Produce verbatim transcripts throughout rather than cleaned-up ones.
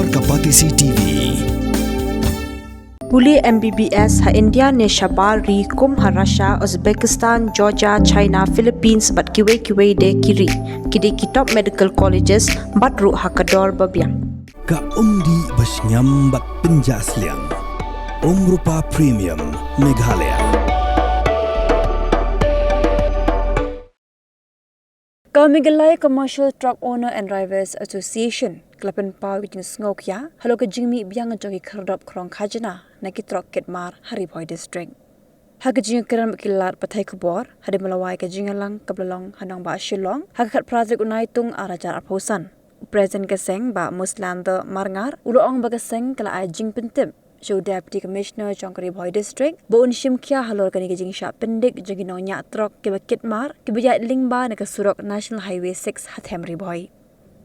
Kapatisi T V. Pule M B B S ha India ne shabar ri kum ha Russia, Uzbekistan, Georgia, China, Philippines bad kiwei kiwei de ki ri. Ki dei ki top medical colleges bad ruh ha ka dor ba biang. Ka umdih ba shngiam bad pynjah sliang. Umrupa Premium Meghalaya. Ka Meghalaya Commercial Truck Owner and Drivers Association ka la pynpaw ka jingsngewkhia halor ka jingmih biang jong ki khyrdop khrong khajna na ki trok kit mar ha Ri Bhoi District. Ha ka jingkren bad ki lad pathai khubor hadien ba la wai ka jingïalang kaba la long ha nongbah Shillong ha ka khatphra tarik u Naitung arhajar arphew san, u President ka seng Bah Muslander Marngar u la ong ba ka seng ka la ai jingpyntip sha u Deputy Commissioner jong ka Ri Bhoi District ba un shim khia halor kane ka jingshah pyndik jong ki nongñiah trok kiba kit mar kiba ïaid lyngba na ka surok National Highway six ha Them Ri Bhoi.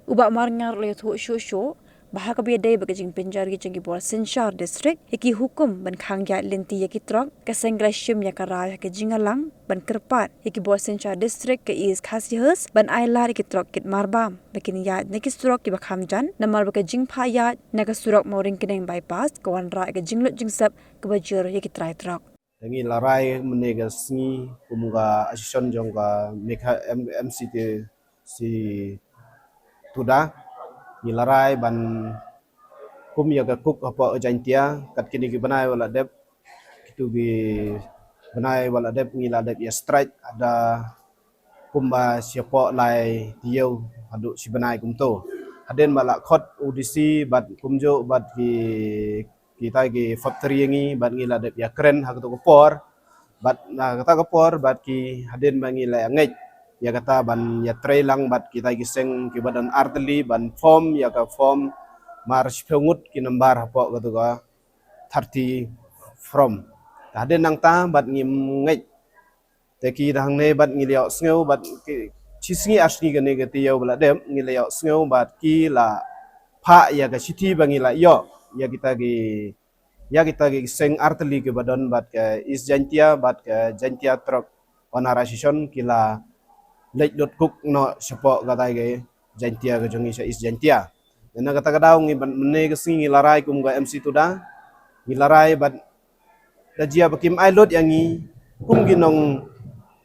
U Bah Marngar u la ïathuh shuh shuh ba ha kaba ïadei bad ka jingpynjari jong ki bor synshar district ïa ki hukum ban khang ïaid lynti ïa ki trok, ka seng ka la shim ïa ka rai ha ka jingïalang ban kyrpad ïa ki bor synshar district ka East Khasi Hills ban ai lad ïa ki trok kit mar bam ba kin ïaid na ki surok kiba kham jan, namar ba ka jingphah ïaid na ka surok Mawryngkneng Bypass ka wanrah ïa ka jinglut jingsep kaba jur ïa ki trai trok. Te ngi la rai mynne ka sngi kum ka association jong ka Megha-, M-, M C T C Tuda, ngi la rai ban kum ïa ka kuk hapoh Jaintia, kat kine ki bnai ba la dep, kitu ki bnai ba la dep ngi la dep ïa strike, ada kumba shapoh lai taïew haduh shi bnai kumto. Hadien ba la khot u D C bad kumjuh bad ki, kita ki factory ïa ngi bad ngi la dep ïa kren ha kato ka por. Bad na kata ka por bad ki hadien ba ngi la ïa ngeit ïa kata ban ïatrei lang bad kita ki seng kiba don artylli ban form ïa ka form mar shiphew ngut ki nambar hapoh kato ka thirty form. Hadien nangta bad ngi ngeit te ki da hangne bad ngi la ïohsngew bad ki shi sngi ar sngi kane ka taïew ba la dep ngi la ïohsngew bad ki la phah ïa ka shithi ba ngi la ïoh ïa kita ki, ïa kita ki seng artylli kiba don bad ka East Jaintia bad ka Jaintia Truck Owner Association ki la leit lut kuk noh shapoh katai ka Jaintia ka jong ngi sha East Jaintia. Te na kata ka daw ngi ban mynne ka sngi ngi la rai kum ka M C Tuda, ngi la rai bad da jia ba kim ai lut ïa ngi kum ki nong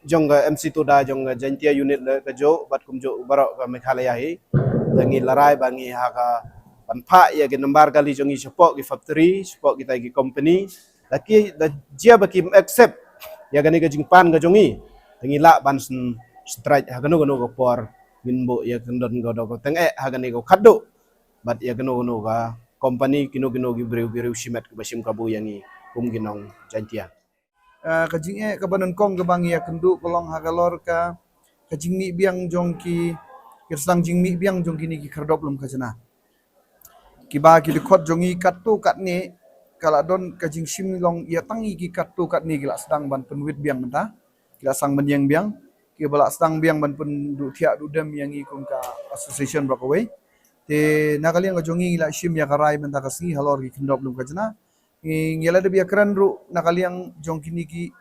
jong ka M C Tuda jong ka Jaintia unit la ka juh bad kumjuh baroh ka Meghalaya hi. Da ngi la rai ba ngi ha ka ban phah ïa ki nambar kali jong ngi shapoh ki factory, shapoh kita ki company. Da ki, da jia ba kim accept ïa kane ka jingpan ka jong ngi, da ngi lah ban sn-, strike ha kano kano ka por, ngin buh ïa kyndon ka dok teng eh ha kane ka khatduh. Bad ïa kano kano ka company, kino kino ki briew, ki briew shimet kiba shim kabu ïa ngi kum ki nong Jaintia. Ah, ka jingeh kaba nyngkong kaba ngi ïa kynduh ka long ha ka lor ka, ka jingmih biang jong ki, ki sdang jingmih biang jong kine ki khyrdop lum khajna. Kiba ki dkhot jong ngi katto katne ka la don ka jingshim long ïa tang ïa ki katto katne ki la sdang ban pynwit biang mynta. Ki la sdang ban ïeng biang, kiba la sdang biang ban pynduh thiah duh dem ïa ngi kum ka association baroh kawei. Te na ka liang ka jong ngi ngi la shim ïa ka rai mynta ka sngi halor ki khyrdop lum khajna. Ngi, ngi la dep ïa kren ruh na ka liang jong kine ki,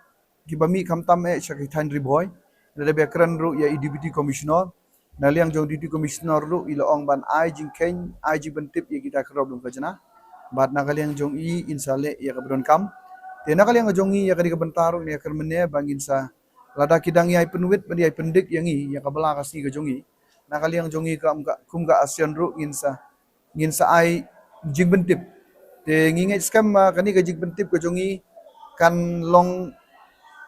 kiba mih khamtam eh sha ki thaiñ Ri Bhoi. Ngi la dep ïa kren ruh ïa i Deputy Commissioner. Na liang jong Deputy Commissioner ruh i la ong ban ai jingkheiñ, ai jingpyntip ïa kita khyrdop lum khajna. Bad na ka liang jong i in sa leh ïa kaba donkam. Te na ka liang jong ngi ïa kane ka bynta ruh ngi ïa kren mynne ba ngin sa, lada ki dang ïai pynwit ban ïai pyndik ïa ngi ïa kaba la ka sngi ka jong ngi, na ka liang jong ngi ka, ka, kum ka association ruh ngin sa, ngin sa ai jingpyntip. Te ngi ngeit skhem, ah, kane ka jingpyntip ka jong ngi kan long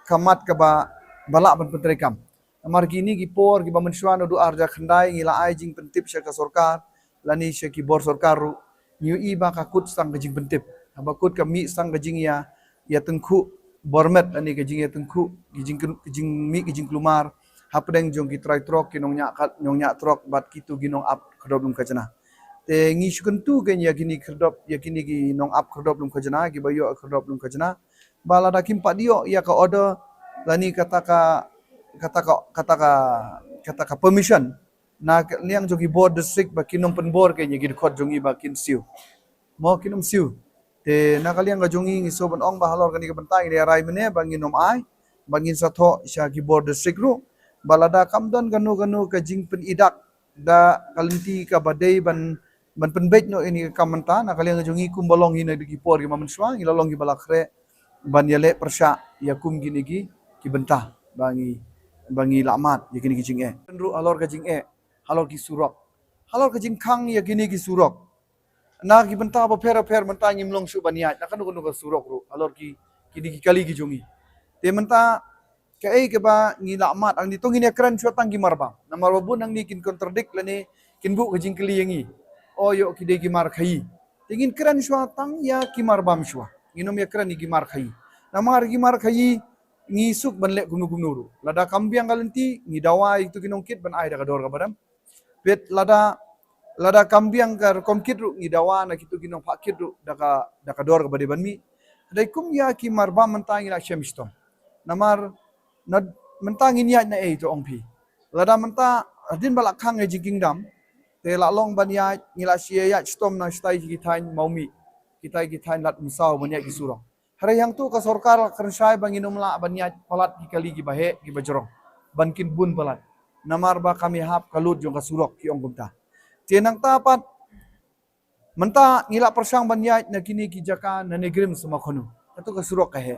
ka mat kaba, ba lah ban pyntreikam. Namar kine ki por kiba mynshuwa naduh arhajar khyndai ngi la ai jingpyntip sha ka sorkar lane sha ki bor sorkar ruh, ngi ïohi ba ka kut sdang ka jingpyntip. Haba kut ka mih sdang ka jingïa, ïa tyngkhuh bor met lane ka jingïa tyngkhuh, ka jing, ka jingmih ka jingkulmar hapdeng jong ki trai trok, ki nongñiah kat, nongñiah trok bad kito ki nongap khyrdop lum khajna. Te ngi shu kyntu kein ïa kine khyrdop, ïa kine ki nongap khyrdop lum khajna, kiba ïoh khyrdop lum khajna. Ba lada kim pat ïoh ïa ka order lane kata ka, kata ka, kata ka, kata ka permission na ka liang jong ki bor district ba kin ym pynbor kein ïa ki dkhot jong ngi ba kin siew. Mo kin ym siew. Te na ka liang ka jong ngi ngi sngewbha ban ong ba halor kane ka bynta ngi la ïa rai mynne ba ngin ym ai, ba ngin sa thoh sha ki bor district ruh. Ba lada kam don kano kano ka jingpynidak da ka lynti kaba dei ban, ban pynbeit noh ïa kane ka kam mynta, na ka liang jong ngi kum ba long hi na ki por ki mynshwa, ngi la long kiba la khreh ban ïaleh pyrshah ïa kum kine ki, ki bynta ba ngi, ba ngi la mad ïa kine ki jingeh. Ruh halor ka jingeh halor ki surok, halor ka jingkhang ïa kine ki surok, na ki bynta bapher bapher mynta ngim long shuh ban ïaid na kano kano ka surok ruh halor ki, kine ki kali ki jong ngi. Te mynta kaei kaba ngi la mad hangne, to ngin ïakren shuwa tang ki marbam. Namar ba bun hangne kin contradict lane kin buh ka jingkylli ïa ngi, o ïoh ki dei ki mar khaïi. Te ngin kren shuwa tang ïa ki marbam shuwa, ngin ym ïakren ïa ki mar khaïi. Namar ki mar khaïi ngi suk ban leh kumno kumno ruh. Lada kam biang ka lynti ngi dawa ïa kito ki nongkit ban ai da ka dor kaba rem. Peit lada, lada kam biang ka rukom kit ruh ngi dawa na kito ki nongphah kit ruh da ka, da ka dor kaba dei ban mih. Dei kum ïa ki marbam mynta ngi la shem shitom. Namar na, mynta ngin ïaid naei to ong phi? Lada mynta hadien ba la khang ïa jingkingdam, te la long ban ïaid, ngi la shu ïaid shitom na shatai ki thaiñ Mawmih, kitai ki thaiñ Lad Umsaw ban ïaid ki surok. Hynrei hangto ka sorkar la kren shai ba ngin ym lah ban ïaid palat ki kali kiba heh kiba jrong ban kin bun palat. Namar ba kam ïahap ka lut jong ka surok, ki ong kumta. Te nangta pat mynta ngi la pyrshang ban ïaid na kine ki jaka na NEIGRIHMS Mawkhanu, kato ka surok ka heh.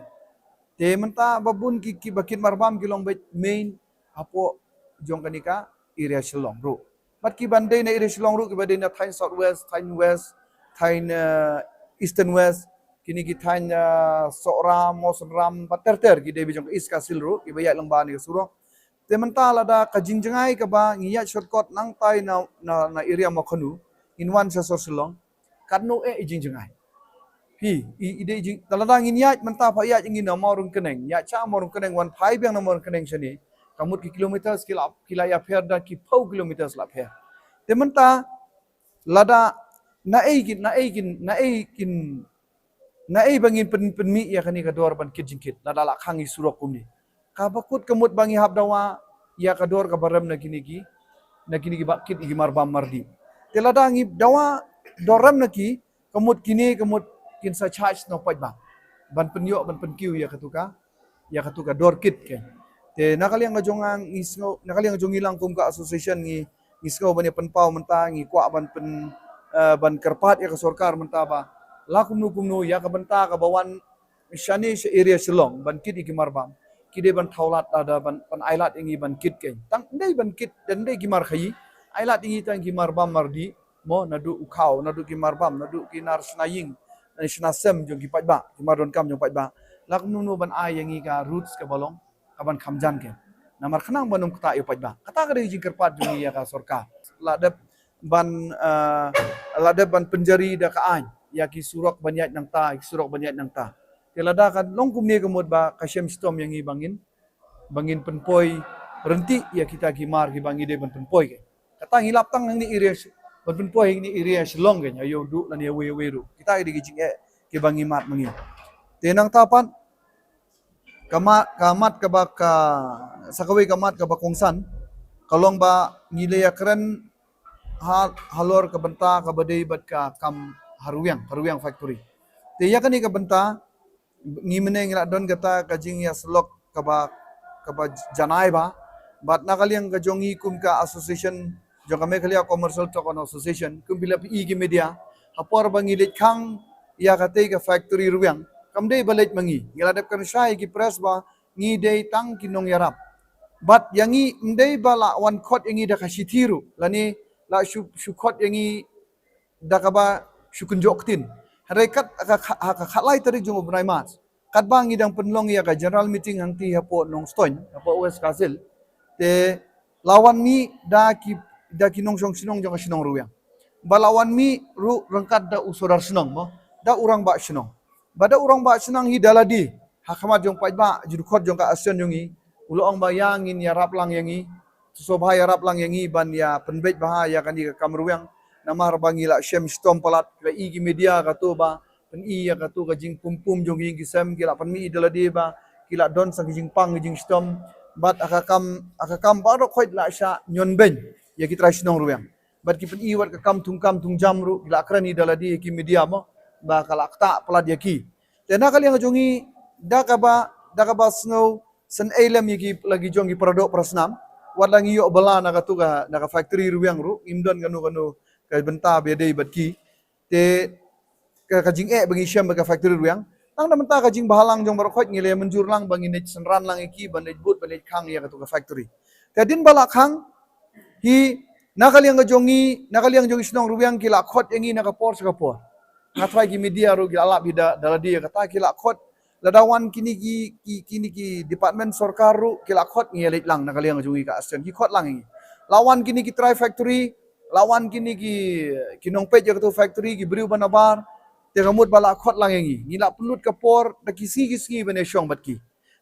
Te mynta ba bun ki, kiba kit marbam ki long beit main hapoh jong kane ka area Shillong ruh. Bad kiba dei na area Shillong ruh, kiba dei na thaiñ South West, thaiñ West, thaiñ, eh, Eastern West, kine ki thaiñ, eh, Sohra, Mawsynram bad ter ter, ki dei beit jong ka East Khasi Hills ruh kiba ïaid lyngba kane ka surok. Te mynta lada ka jingjngai kaba ngi ïaid shortcut nangtai na, na, na area Mawkhanu, ngin wan sha sor Shillong, katno eh i jingjngai. Phi, i, i dei jing, lada ngin ïaid mynta pha ïaid ngi na Mawryngkneng, ïaid sha Mawryngkneng wan phai biang na Mawryngkneng shane, ka mut ki kilometers ki la, ki la ïapher da ki phew kilometers la pher. Te mynta lada naei kin, naei kin, naei kin, naei ba ngin pyn, pynmih ïa kane ka dor ban kit jingkit lada la khang ïa ki surok kumne? Kaba kut ka mut ba ngi hap dawa ïa ka dor kaba rem na kine ki, na kine kiba kit ïa ki marbam mardih. Te lada ngi dawa dor rem na ki, ka mut kine ka mut kin sa charge na u paidbah ban pynïoh ban pynkiew ïa katu ka, ïa katu ka dor kit kein. Te na ka liang ka jong nga ngi sngew, na ka liang ka jong ngi lang kum ka association ngi, ngi sngew ban ïa pynpaw mynta, ngi kwah ban pyn, eh, ban kyrpad ïa ka sorkar mynta ba la kumno kumno ïa ka bynta kaba wan shane sha area Shillong ban kit ïa ki marbam, ki dei ban thaw lad lada ban, ban ai lad ïa ngi ban kit kein. Tang dei ban kit, dang dei ki mar khaïi, ai lad ïa ngi tang ki marbam mardih, mo, naduh u khaw, naduh ki marbam, naduh ki nar shna ïing, eh, shna sem jong ki paidbah, ki mardonkam jong paidbah. La kumno kumno ban ai ïa ngi ka roads kaba long kaban kham jan kein. Namar khnang ban ym ktah ïa u paidbah. Kata ka dei jingkyrpad jong ngi ïa ka sorkar. La dep ban, eh, la dep ban pynjari da ka aiñ ïa ki surok ban ïaid nangta, ki surok ban ïaid nangta. Te lada ka long kumne ka mut ba ka shem shitom ïa ngi ba ngin, ba ngin pynpoi ryntih ïa kita ki mar kiba ngi dei ban pynpoi kein. Kata ngi lap tang hangne area Sh-, ban pynpoi hangne area Shillong kein, ïa u duh lane ïa uwei uwei ruh. Kita ki dei ki jingeh kiba ngi mad ma ngi. Te nangta pat ka ma-, ka mat kaba ka, sa kawei ka mat kaba kongsan ka long ba ngi la ïakren ha, halor ka bynta kaba dei bad ka kam ha Rwiang, ha Rwiang factory. Te ïa kane ka bynta ngi mynne ngi la don kata ka jingïasyllok kaba, kaba janai bha. Bad na ka liang ka jong ngi kum ka association jong ka Meghalaya Commercial Truck Owners Association, kum phi la phi i ki media, ha por ba ngi leit khang ïa katei ka factory Rwiang, kam dei ba leit ma ngi. Ngi la dep kren shai ïa ki press ba ngi dei tang ki nongïarap. Bad ïa ngi ym dei ba la wan khot ïa ngi da ka shithi ruh lane la shu, shu khot ïa ngi da kaba shu kynjoh ktien. Hynrei kat ha ka, ha ka khatlai tarik jong u bnai March, katba ngi dang pynlong ïa ka general meeting hangtei hapoh Nongstoiñ, hapoh West Khasi Hills, te la wan mih da ki, da ki nongshong shnong jong ka shnong Rwiang. Ba la wan mih ruh ryngkat da u sordar shnong mo, da u rangbah shnong. Ba da u rangbah shnong hi da lade ha khmat jong paidbah, ju dkhot jong ka association jong ngi, u la ong ba ïa ngin ïarap lang ïa ngi, sngewbha ïarap lang ïa ngi ban ïa pynbeit bha ïa kane ka kam Rwiang. Namar ba ngi la shem shitom palat, ki la i ki media kato ba pyni ïa kato ka jingpum pum jong ki ïing ki sem, ki la pynmih da lade ba ki la don sa ki jingpang ki jingshitom. Bad ha ka kam, ha ka kam baroh khoit la shah ñion beiñ ïa ki trai shnong Rwiang. Bad ki pyni wat ka kam thung kam thung jam ruh, ki la kren hi da lade ïa ki media mo ba ka la ktah palat ïa ki. Te na ka liang jong ngi, da kaba, da kaba sngew sngewsih lem ïa ki la ki jong ki paradoh parasnam, wat la ngi ïoh bylla na kato ka, na ka factory Rwiang ruh, ngim don kano kano ka bynta ba ïadei bad ki. Te ka, ka jingeh ba ngi shem bad ka factory rwiang, tang da mynta ka jingbhalang jong baroh khoit ngi la mynjur lang ba ngin leit synran lang ïa ki, ban leit bud, ban leit khang ïa katu ka factory. Te hadien ba la khang hi, na ka liang ka jong ngi, na ka liang jong ki shnong rwiang ki la khot ïa ngi na ka por sha ka por. Nga tharai ki media ruh ki la lap hi da, da lade ïa kata, ki la khot. Lada wan kine ki, ki, kine ki department sorkar ruh ki la khot ngi ïa leit lang na ka liang jong ngi ka ASEAN, ki khot lang ïa ngi. La wan kine ki trai factory, la wan kine ki, ki nongpeit ïa katu factory, ki briew ba nabar, te ka mut ba la khot lang ïa ngi. Ngi la pynlut ka por da ki sngi ki sngi ban ïashong bad ki.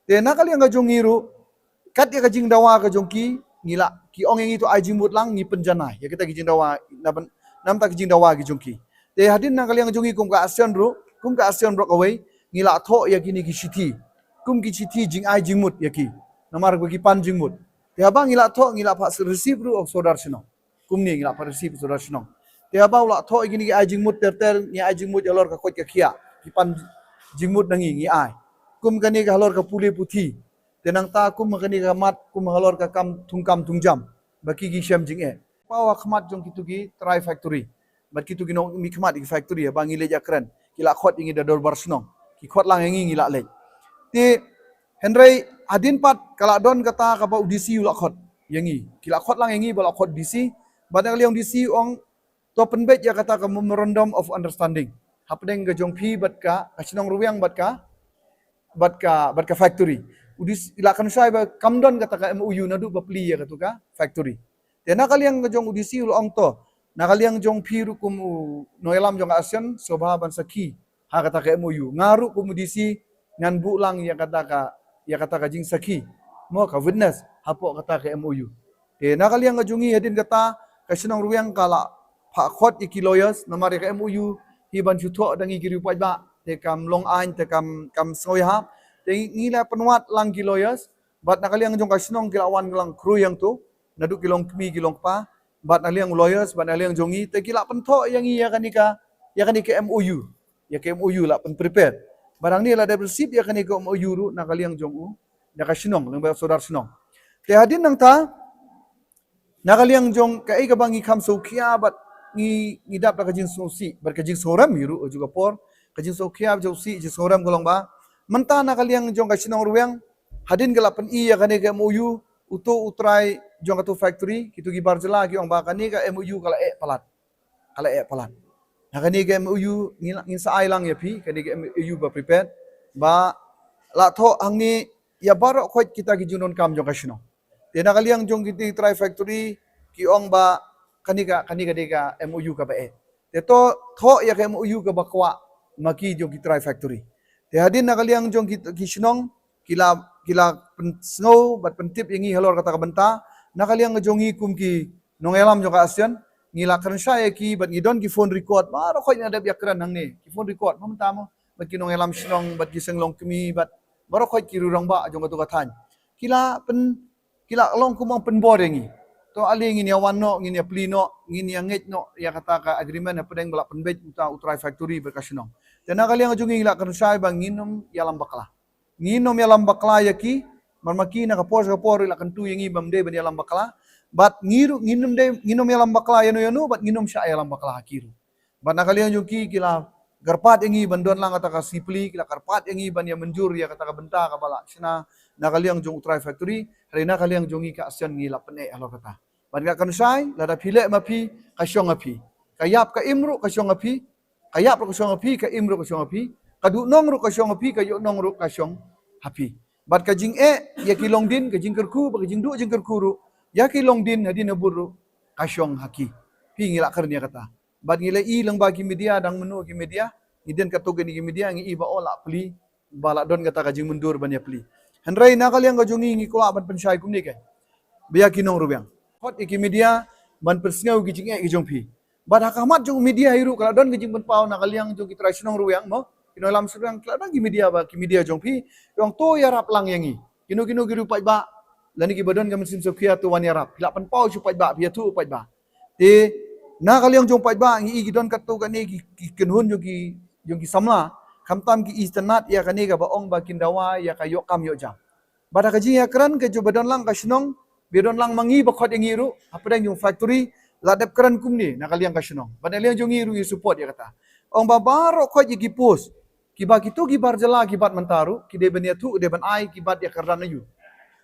Te na ka liang ka jong ngi ruh, kat ïa ka jingdawa ka jong ki, ngi la, ki ong ïa ngi to ai jingmut lang, ngi pynjanai ïa kita ki jingdawa, na ban, namar ta ki jingdawa ki jong ki. Te hadien na ka liang jong ngi kum ka ASEAN ruh, kum ka ASEAN ruh kawei, ngi la thoh ïa kine ki shithi. Kum ki shithi jingai jingmut ïa ki. Namar ba ki pan jingmut. Te haba ngi la thoh, ngi la phah receive ruh ha u sordar shnong. Kumne ngi la phah receive ha u sordar shnong. Te haba u la thoh ïa kine ki ai jingmut ter ter, ngi ai jingmut halor ka koit ka khiah. Ki pan jingmut na ngi, ngi ai. Kum kane ka halor ka pule puthi. Te nangta kum ha kane ka mat, kum halor ka kam thungkam thungjam. Ba ki, ki shem jingeh. Paw ha khmat jong kitu ki trai factory. Bad kitu ki nongmihkhmat ïa ki factory, ba ngi leit ïakren. Ki la khot ïa ngi da dorbar shnong. Ki khot lang ïa ngi, ngi la leit. Te hynrei hadien pat ka la don kata kaba u DC u la khot ïa ngi. Ki la khot lang ïa ngi ba la khot DC. Bad na ka liang u DC u ong to pynbeit ïa kata ka memorandum of understanding. Hapdeng ka jong phi bad ka, ka shnong rwiang bad ka, bad ka, bad ka factory. U DC, la kynshai ba kam don kata ka MOU naduh ba plie ïa katu ka factory. Te na ka liang ka jong u DC u la ong to, na ka liang jong phi ruh kum u nongïalam jong ka ASEAN, sngewbha ban sakhi ha kata ka MOU. Nga ruh kum u DC ngan buh lang ïa kata ka, ïa kata ka jingsakhi, mo, ka witness hapoh kata ka MOU. Te na ka liang ka jong ngi hadien kata, ka shnong rwiang ka la phah khot ïa ki lawyers, namar ïa ka MOU hi ban shu thoh da ngi ki riew paidbah, te kam long aiñ, te kam, kam sngewbha. Te ngi la pynwad lang ki lawyers, bad na ka liang jong ka shnong ki la wan lang khrui hangto, naduh ki long kmie ki long kpa, bad na liang u lawyers, bad na liang jong ngi, te ki la pynthoh ïa ngi ïa kane ka, ïa kane ka MOU. Ïa ka MOU la pynprepare. Bad hangne la dep receive ïa kane ka MOU ruh na ka liang jong u, na ka shnong, lyngba u sordar shnong. Te hadien nangta, na ka liang jong kaei kaba ngi kham sngewkhia bad ngi, ngi dap da ka jingsngewsih, bad ka jingsngewrem hi ruh, ha ju ka por, ka jingsngewkhia, jingsngewsih, jingsngewrem ka long ba. Mynta na ka liang jong ka shnong rwiang, hadien ka la pyni ïa kane ka MOU, uto u trai jong katu factory, kitu ki bar jylla ki ong ba kane ka MOU ka la eh palat. Ka la eh palat. Na kane ka MOU ngin, ngin sa ai lang ïa phi, kane ka MOU ba prepared, ba la thoh hangne ïa baroh khoit kita ki jingdonkam jong ka shnong. Te na ka liang jong kiti trai factory, ki ong ba kane ka, kane ka dei ka MOU kaba eh. Te to thoh ïa ka MOU kaba kwah ma ki jong ki trai factory. Te hadien na ka liang jong ki, ki shnong, ki la, ki la pynsngew bad pyntip ïa ngi halor kata ka bynta, na ka liang jong ngi kum ki nongïalam jong ka ASEAN, ngi la kren shai ïa ki bad ngi don ki phone record, baroh khoit ngi la dep ïakren hangne, ki phone record, mynta mo, bad ki nongïalam shnong, bad ki seng longkmie, bad baroh khoit ki rangbah jong katu ka thaiñ. Ki la pyn, ki la long kum ban pynbor ïa ngi. To ale ngin ïa wan noh, ngin ïa plie noh, ngin ïa ngeit noh ïa kata ka agreement hapdeng ba la pynbeit uta u trai factory bad ka shnong. Te na ka liang jong ngi la kren shai ba ngin ym ïalam bakla. Ngin ym ïalam bakla ïa ki, namar ma ki na ka por sha ka por la kyntu ïa ngi ba ym dei ban ïalam bakla. Bad ngi ruh ngin ym dei, ngin ym ïalam bakla ïano ïano, bad ngin ym shah ïalam bakla ha ki ruh. Bad na ka liang jong ki, ki la kyrpad ïa ngi ban don lang kata ka sipli, ki la kyrpad ïa ngi ban ïa mynjur ïa kata ka bynta kaba la shna na ka liang jong u trai factory, hynrei na ka liang jong ngi ka ASEAN ngi la pyneh halor kata. Bad nga kren shai, lada phi leh ma phi, ka shong ha phi. Ka ïap ka im ruh ka shong ha phi, ka ïap ruh ka shong ha phi, ka im ruh ka shong ha phi, ka duhnong ruh ka shong ha phi, ka ïohnong ruh ka shong ha phi. Bad ka jingeh ïa ki longdien, ka jingkyrkhu, bad ka jingduh jingkyrkhu ruh ïa ki longdien hadien habud ruh ka shong ha ki. Phi, ngi la kren ïa kata. Bad ngi la i lyngba ki media, dang mynno ki media, ngi dien katto katne ki media, ngi i ba o la plie, ba la don kata ka jingmyndur ban ïa plie. Hynrei na ka liang ka jong ngi, ngi kwah ban pynshai kumne kein, ba ïa ki nongrwiang, khot ïa ki media ban pynsngew ki jingeh ki jong phi. Bad ha khmat jong media hi ruh ka la don ka jingpynpaw na ka liang jong ki trai shnong rwiang mo, ki nongïalam shnong rwiang, ka la don ki media, ba ki media jong phi, ki ong to ïarap lang ïa ngi. Kino kino ki riew paidbah lane kiba don ka mynsiem sngewkhia, to wan ïarap. Phi la pynpaw sha u paidbah, phi ïathuh u paidbah. Te na ka liang jong u paidbah ngi i ki don katto katne ki, ki kynhun jong ki, jong ki samla, khamtam ki itynnad ïa kane kaba ong ba kin dawa ïa ka ïoh kam ïoh jam. Bad ha ka jingïakren ka jong ba don lang ka shnong, ba don lang ma ngi ba khot ïa ngi ruh hapdeng jong factory, La dep kren kumne na ka liang ka shnong. Bad na liang jong ngi ruh ngi support ïa kata. Ong ba baroh khoit ïa ki post, kiba kito ki bar jylla ki bat mynta ruh, ki dei ban ïathuh, ki dei ban ai, ki bat ïa kyrdan aiu.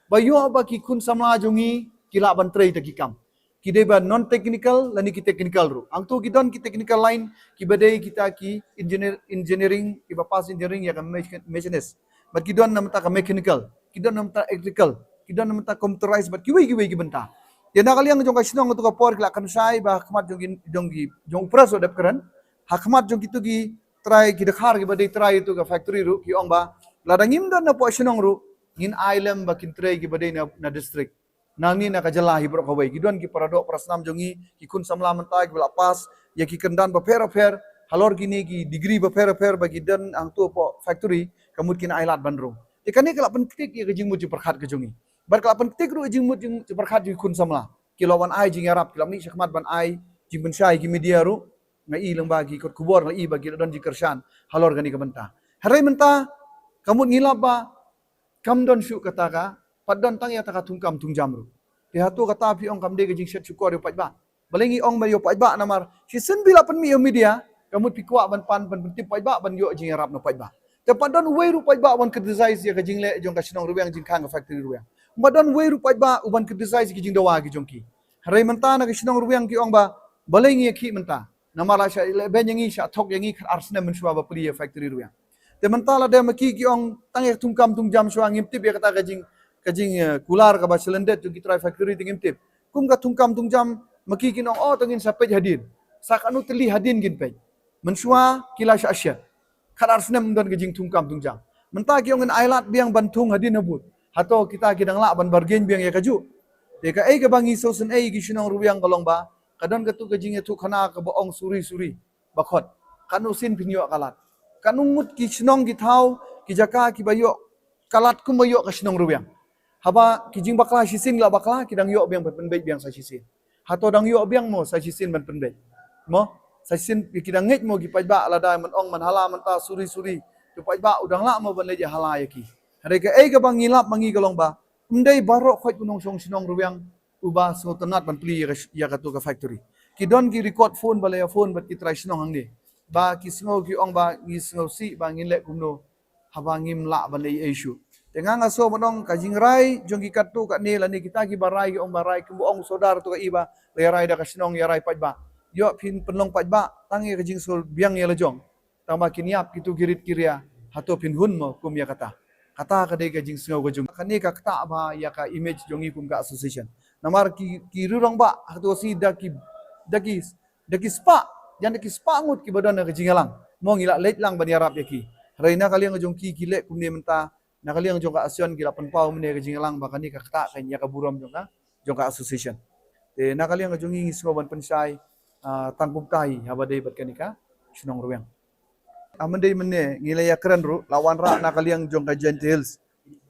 Ba ïoh ba ki khun samla jong ngi ki lah ban trei ta ki kam. Ki dei ba non technical lane ki technical ruh. Hangto ki don ki technical line, kiba dei kita ki engineer, engineering, kiba pass engineering ïa ka mechan-, machinist. Bad ki don na bynta ka mechanical, ki don na bynta electrical, ki don na bynta computerized, bad kiwei kiwei ki bynta. Te na ka liang jong ka shnong, kato ka por ki la kren shai ba ha khmat jong ki, jong ki, jong u Pres u dep kren, ha khmat jong kito ki trai, ki dkhar kiba dei trai ïa kato ka factory ruh, ki ong ba lada ngim don na poh shnong ruh, ngin ai lem ba kin trei kiba dei na, na district. Nangne na ka jylla hi baroh kawei, ki don ki paradoh parasnam jong ngi, ki khun samla mynta kiba la pass ïa ki kyndon bapher bapher, halor kine ki degree bapher bapher ba ki don hangto poh factory, ka mut kin ai lad ban rung. Te kane ka la pynktik ïa ka jingmut jingpyrkhat ka jong ngi. Bad ka la pynktik ruh ïa ka jingmut jingpyrkhat jong ki khun samla. Ki la wan ai jingïarap, ki la mih shakhmat ban ai jingpynshai ïa ki media ruh. Nga i lyngba ki kot khubor, nga i ba ki la don jingkyrshan halor kane ka bynta. Hynrei mynta ka mut ngi lap ba kam don shuh kata ka, pat don tang ïa kata ka thungkam thungjam ruh. Te hato kata phi ong kam dei ka jingshet shukor ïa u paidbah? Balei ngi ong ba ïa u paidbah? Namar shisien phi la pynmih ïa u media, ka mut phi kwah ban pan, ban pyntip paidbah, ban ïoh jingïarap na paidbah. Te pat don uwei ruh paidbah uban criticize ïa ka jingleh jong ka shnong Rwiang, jingkhang ka factory Rwiang. Pat don uwei ruh paidbah uban criticize ïa ki jingdawa ki jong ki. Hynrei mynta na ka shnong Rwiang ki ong ba balei ngi ïakhih mynta? Namar la shah leh beiñ ïa ngi, shah thok ïa ngi khatar snem mynshuwa ba plie ïa factory Rwiang. Te mynta lada ma ki ki ong tang ïa ka thungkam thungjam shuwa, ngim tip ïa kata ka jing, ka jing, eh, kular kaba shalyndet jong ki trai factory te ngim tip. Kum ka thungkam thungjam, ma ki kin ong, oh, to ngin sa peit hadien. Sa katno tylli hadien ngin peit. Mynshuwa ki la shah shet. Khatar snem don ka jingthungkam thungjam. Mynta ki ong ngin ai lad biang ban thung hadien habud. Hato kita ki dang lah ban bargain biang ïa kajuh? Te kaei kaba ngi sngewsynei ïa ki shnong Rwiang ka long ba ka don kato ka jingïathuhkhana kaba ong suri suri ba khot. Katno sien phin ïoh ka lad? Katno ngut ki shnong, ki thaw, ki jaka kiba ïoh ka lad kumba ïoh ka shnong Rwiang? Haba ki jingbakla shisien la bakla, ki dang ïoh biang ban pynbeit biang sa shisien. Hato dang ïoh biang mo sa shisien ban pynbeit? Mo, sa shisien ki dang ngeit mo ki paidbah, lada man ong man hala mynta suri suri, ki paidbah u dang lah mo ban leit ïa hala ïa ki? Hynrei kaei kaba ngi lap ma ngi ka long ba ym dei baroh khoit u nongshong shnong Rwiang uba sngewtynnat ban plie ïa ka, ïa kato ka factory. Ki don ki record phone ba la ïa phone bad ki trai shnong hangne ba ki sngew, ki ong ba ngi sngewsih ba ngin leh kumno haba ngim lah ban leh ei ei shuh. Te nga nga sngew ban ong ka jingrai jong ki katto katne lane kita kiba rai ki ong ba rai, kumba ong u sordar to ka i ba la ïa rai da ka shnong, ïa rai paidbah. Ïoh phin pynlong paidbah tang ïa ka jingsngew biang ïa la jong. Tang ba kin ïap kito ki rit ki ria, hato phin hun mo kum ïa kata? Kata ka dei ka jingsngew ka jong, kane ka ktah bha ïa ka image jong ngi kum ka association. Namar ki, ki riew rangbah ha kato ka sngi da ki, da ki da ki spah, jan da ki spah ngut kiba don ha ka jingïalang. Mo, ngi la leit lang ban ïarap ïa ki. Hynrei na ka liang jong ki, ki leh kumne mynta, na ka liang jong ka ASEAN ki la pynpaw mynne ka jingïalang ba kane ka ktah ka ïa ka burom jong ka, jong ka association. Te na ka liang jong ngi, ngi sngew ban pynshai, ah, tang kumta hi haba dei bad kane ka shnong Rwiang. Ah, mynta mynne ngi la ïa kren ruh, la wanrah na ka liang jong ka Jaintia Hills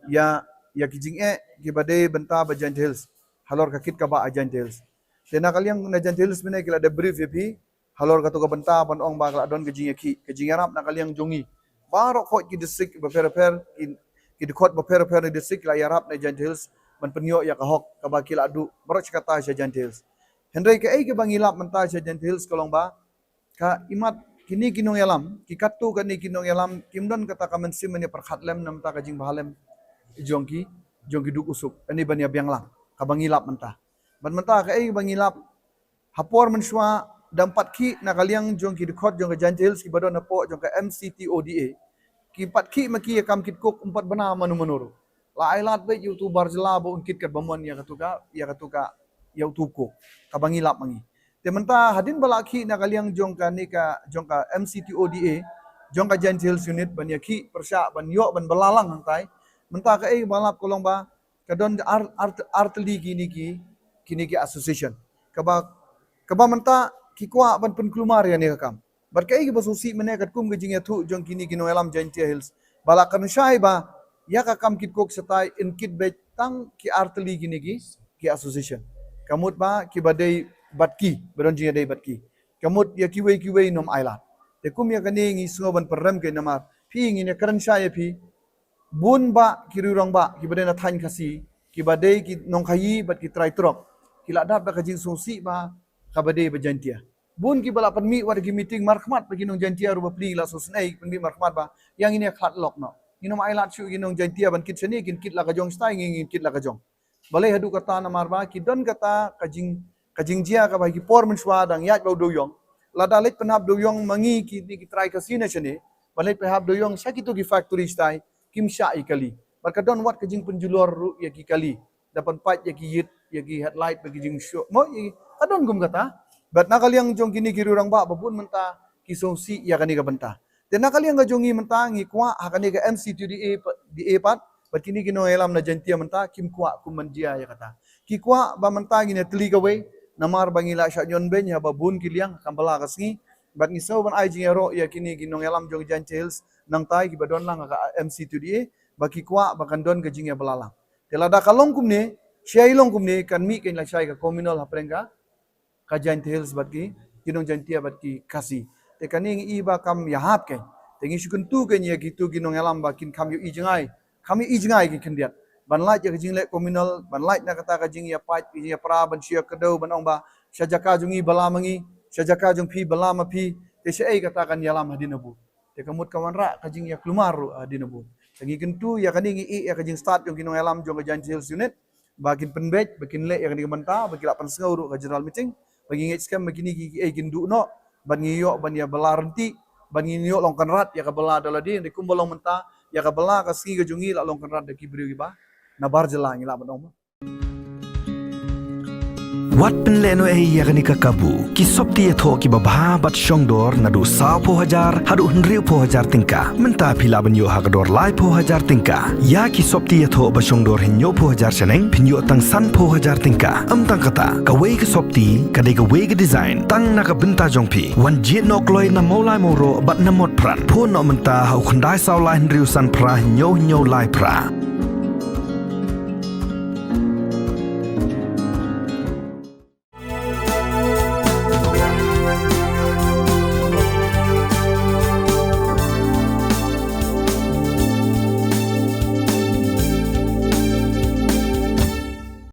ïa, ïa ki jingeh kiba dei bynta ba Jaintia Hills halor ka kit kaba ha Jaintia Hills. Te na ka liang na Jaintia Hills mynne ki la dep brief ïa phi halor kato ka bynta ban ong ba ka la don ka jingïakhih, ka jingïarap na ka liang jong ngi. Baroh khoit ki district bapher bapher, ki, ki dkhot bapher bapher na district ki la ïarap na Jaintia Hills ban pynïoh ïa ka hok kaba ki la duh baroh shi katta sha Jaintia Hills. Hynrei kaei kaba ngi lap mynta sha Jaintia Hills ka long ba ka imat kine ki nongïalam, ki katto katne ki nongïalam, kim don kata ka mynsiem ban ïa pyrkhat lem na bynta ka jingbha lem jong ki, jong ki duk u suk, ani ban ïa biang lang, kaba ngi lap mynta. Bad mynta kaei ba ngi lap, ha por mynshuwa dang pat khih na ka liang jong ki dkhot jong ka Jaintia Hills kiba don hapoh jong ka M C T O D A, ki pat khih ma ki ïa kam kit coke, ym pat bna mano mano ruh. La ai lad beit ïa uto u bar jylla ba un kit katba mon ïa kato ka, ïa kato ka, ïa uto u coke, kaba ngi lap ma ngi. Te mynta hadien ba la khih na ka liang jong kane ka, jong ka M C T O D A, jong ka Jaintia Hills Unit ban ïakhih pyrshah ban ïoh ban bylla lang hangtai. Mynta kaei ba lap ka long ba ka don ar, ar, ar tylli kine ki, kine ki association. Kaba, kaba mynta ki kwah ban pynkulmar ïa kane ka kam. Bad kaei kaba sngewsih mynne katkum ka jingïathuh jong kine ki nongïalam Jaintia Hills, ba la kren shai ba ïa ka kam kit coke shatai yn kit beit tang ki ar tylli kine ki, ki association. Ka mut ba kiba dei bad ki, ba don jingïadei bad ki. Ka mut ïa kiwei kiwei ym ai lad. Te kum ïa kane ngi sngew ban pynrem kein namar phi, ngin ïa kren shai ïa phi, bun bah ki riew rangbah kiba dei na thaiñ Khasi, kiba dei ki nongkhaïi bad ki trai trok, ki la dap da ka jingsngewsih ba kaba dei ba Jaintia. Bun kiba la pynmih wat ki meeting markhmat ba ki nong Jaintia ruh ba pli la sngewsynei pynmih markhmat ba ïa ngin ïa khlad lok noh. Ngin ym ailad shuh ki nong Jaintia ban kit shane, kin kit la ka jong shatai, ngin kit la ka jong. Balei haduh kata? Namar ba ki don kata ka jing, ka jingjia kaba ki por mynshuwa dang ïaid bad u dewïong. Lada leit pynhap dewïong ma ngi kine ki trai Khasi na shane, ba leit pynhap dewïong sha kito ki factory shatai, kim shah ïa kali. Bad ka don wat ka jingpynjulor ruh ïa ki kali. Da pynpait ïa ki ïit, ïa ki headlight bad ki jingshoh. Mo ïa ki, ka don kum kata. Bad na ka liang jong kine ki rangbah ba bun mynta ki sngewsih ïa kane ka bynta. Te na ka liang ka jong ngi mynta ngi kwah ha kane ka M C T D A pa-, D A pat, bad kine ki nongïalam na Jaintia mynta kim kwah kum ban jia ïa kata. Ki kwah ba mynta ngin ïa tylli kawei, namar ba ngi la shah ñion beiñ haba bun ki liang ha ka bylla ka sngi. Bad ngi sngew ban ai jingïaroh ïa kine ki nongïalam jong Jaintia Hills nangtai kiba don lang ha ka M C T D A, ba ki kwah ba kan don ka jingïabylla lang. Te lada ka long kumne, shai long kumne, kan mih kein lashai ka communal hapdeng ka, ka Jaintia Hills bad ki, ki nong Jaintia bad ki Khasi. Te kane ngi i ba kam ïahap kein. Te ngi shu kyntu kein ïa kito ki nongïalam ba kin kham ïohi jngai. Kham ïohi jngai ki khyndiat. Ban lait ïa ka jingleh communal, ban lait na kata ka jingïapait, ka jingïapra, ban shu ïakdew, ban ong ba sha jaka jong ngi bylla ma ngi, sha jaka jong phi bylla ma phi. Te shaei kata kan ïalam hadien habud? Te ka mut ka wanrah ka jingïaklumar ruh hadien habud. Te ngi kyntu ïa kane, ngi ïeh ïa ka jingstad jong ki nongïalam jong ka Jaintia Hills Unit, ba kin pynbeit, ba kin leh ïa kane ka bynta, ba ki la pynsngew ruh ka general meeting, ba ngi ngeit skhem ba kine ki, kiei kin duh noh, bad ngi ïoh ban ïabylla ryntih, bad ngin ïoh long kynrad ïa ka bylla da lade, hynrei kumba long mynta, ïa ka bylla ka sngi ka jong ngi la long kynrad da ki briew kiba nabar jylla, ngi lah ban ong. Wat pynlehnohei ïa kane ka kabu. Ki sopti ïathoh kiba bha bad shongdor naduh sawphew hajar haduh hynriewphew hajar tyngka. Mynta phi lah ban ïoh ha ka dor laiphew hajar tyngka. Ïa ki sopti ïathoh ba shongdor hynñiewphew hajar shaneng phin ïoh tang sanphew hajar tyngka. Ym tang kata, kawei ka sopti ka dei kawei ka design tang na ka bynta jong phi. Wan jied noh kloi na Mawlai Mawroh bad na Motphran. Phone noh mynta ha u khyndai saw lai hynriew san phra hynñiew hynñiew lai phra.